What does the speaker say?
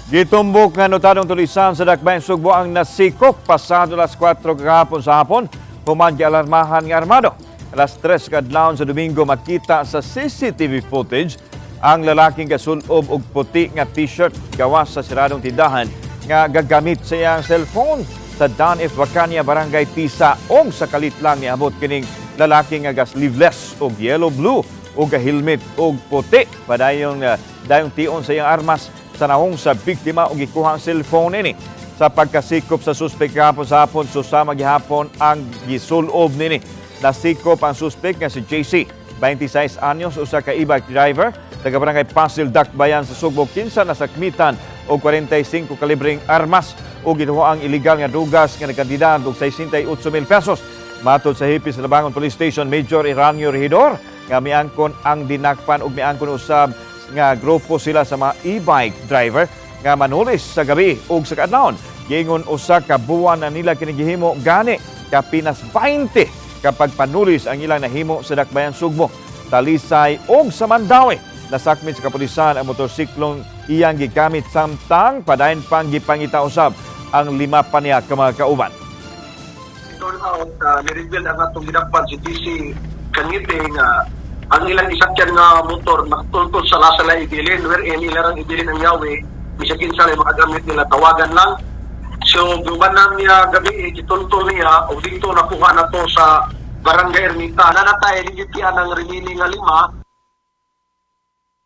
Gitumbok nga notadong tulisan sa Dakbayan Sugbo ang nasikop pasado alas 4 kagahapon sa hapon, human gialarmahan nga armado. Alas 3 kadlawon sa Domingo, makita sa CCTV footage ang lalaking gasulob og puti nga t-shirt gawas sa siradong tindahan nga gagamit sa iyang cellphone sa Dan F. Bacania, Barangay Tisa, og sa kalit lang niabot kining lalaki nga ga-sleeveless og yellow blue ug helmet og puti. Padayon dayong tion sa iyang armas sa nahong sa biktima og gikuha ang cellphone nini. Sa pagkasikop sa suspek kahapon sa hapon, susama gihapon ang gisulob nini. Nasikop ang suspek nga si JC, 26 anyos, usa ka e-bike driver, taga Barangay Pasil, Dakbayan sa Sugbo, kinsa nasakmitan og 45 kalibreng armas ug gituho ang illegal nga drugas nga nagkantidad og 68 mil pesos. Matod sa hepe sa Labangon Police Station, Major Iranio Regidor, nga miangkon ang dinakpan ug miangkon usab nga grupo sila sa mga e-bike driver nga manulis sa gabi ug sa kaadlawon. Giingon usa ka buwan na nila kini gihimo, gani kapinas 20 kapag panulis ang ilang nahimo sa Dakbayan Sugbo, Talisay ug sa Mandaue. Nasakmit sa kapulisan ang motorsiklong iyang gigamit, samtang padayon pang gipangita usab ang lima pa niya ka mga kauban. Turn out, ni-reveal ang atong gidakpan si DC Kangite nga ang ilang isakyan nga motor nakatultol sa Lasala ibilin, wherein ilarang ibilin ang yawi, bisag kinsa lang makagamit nila, tawagan lang. So guban na niya gabi eh, gitultol niya og dito nakuha na to sa Barangay Ermita. Nanatay ligitian ang remaining nga lima.